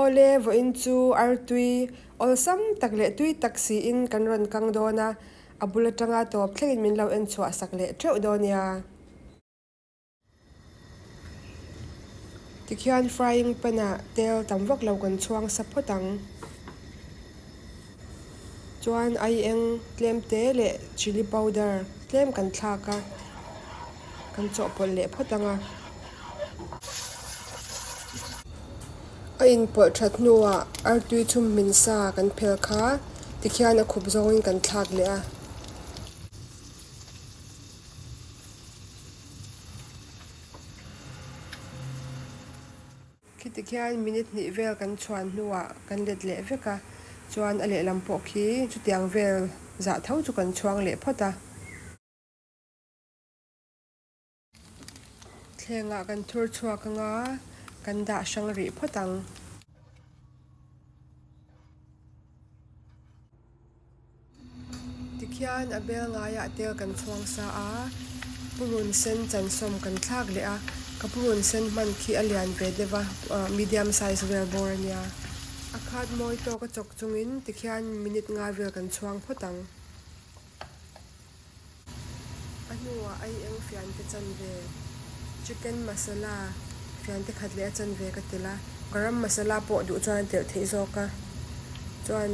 Awle, vawiin chu artui awlsam tak leh tui tak siin kan rawn kang dawn a, a bul atanga tawp thlengin min lo en chhuah sak leh theuh dawn nia. Tikhian frying pan ah tel tam vak lo kan chhuang sa phawt ang. Chuan aieng tlem te leh chilli powder tlem kan thlak a, kan chawhpawlh leh phawt ang a. A inpawlh that hnuah artui chhum hmin sa kan phel kha tikhian a khup zawngin kan thlak leh a. Khiti khian minute hnih vel kan chhuan hnuah kan let leh vek a, chuan a lehlam pawh khi chutiang vel zah tho chu kan chhuang leh phawt a. Thlengah kan thur chhuak anga kan dah hrang rih phawt ang. Tikhian a bel ngaiah tel kan chhuang sa a, purun sen chansawm kan thlak leh a, ka purun sen hman khi a lian ve deuh a, medium size vel bawr a nia. A khat mawi tawk a chawk chungin tikhian minute nga vel kan chhuang phawt ang. A hnuah ai eng fiante chanve, chicken masala fiante khat leh a chanve ka telh a, garam masala pawh duh chuan a telh theih zawk a, chuan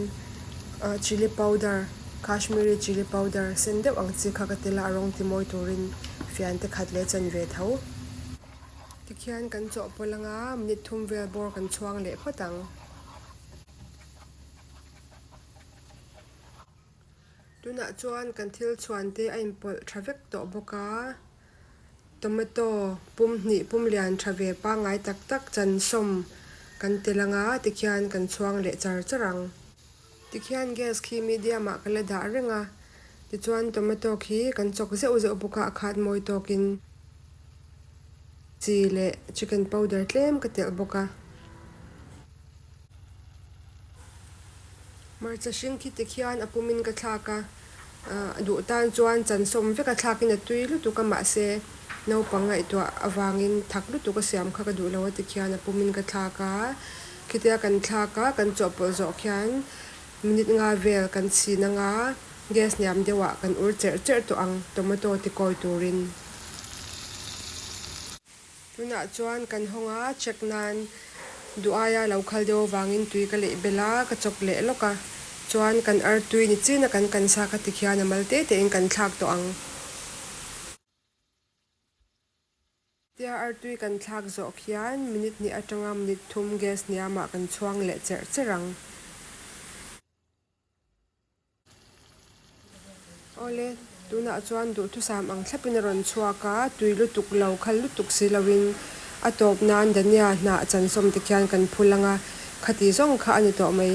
chilli powder, kashmiri chilli powder sen deuh ang chi kha ka telh a, a rawng ti mawi turin fiante khat leh a chanve tho. Tikhian kan chawhpawlh anga minute thum vel bawr kan chhuang leh phawt ang. Tunah chuan kan thil chhuan te a inpawlh tha vek tawh bawk a, tomato pum hnih pum lian tha ve pangngai tak tak chan sawm kan tel ang a, tikhian kan chhuang leh char char ang. Tikhian gas khi medium ah ka la dah reng a, tichuan tomato khi kan chawk zeuh zeuh bawk a, a khat mawi tawkin chi leh chicken powder tlem ka telh bawk a. Hmarcha hring khi tikhian a pumin ka thlak a, duh tan chuan chansawm vek a thlakin a tui lutuk a mahse naupang ngaihtuah avangin thak lutuk a siam kha ka duh lo a tikhian a pumin ka thlak a, khitia kan thlak a kan chawhpawlh zawh khian minute nga vel kan chhin anga gas hniam deuhah kan ur cherh cherh tawh ang tomato ti kawi turin. Tunah chuan kan hawng a, check nan duh aia lo khal deuh avangin tui ka leih belh a, ka chawk leh lawk a. Chuan kan artui ni chin a kan kan sa kha tikhian a mal te tein kan thlak tawh ang. Tia artui kan thlak zawh khian minute hnih atanga minute thum gas hniamah kan chhuang leh cherh cherh ang. Awle, tunah chuan duhthusam ang thlapin a rawn chhuak a, tui lutuk lo, khal lutuk si loin a tawp nan Dania hnah chansawm te khian kan phul ang a, khati zawng kha a ni tawh mai.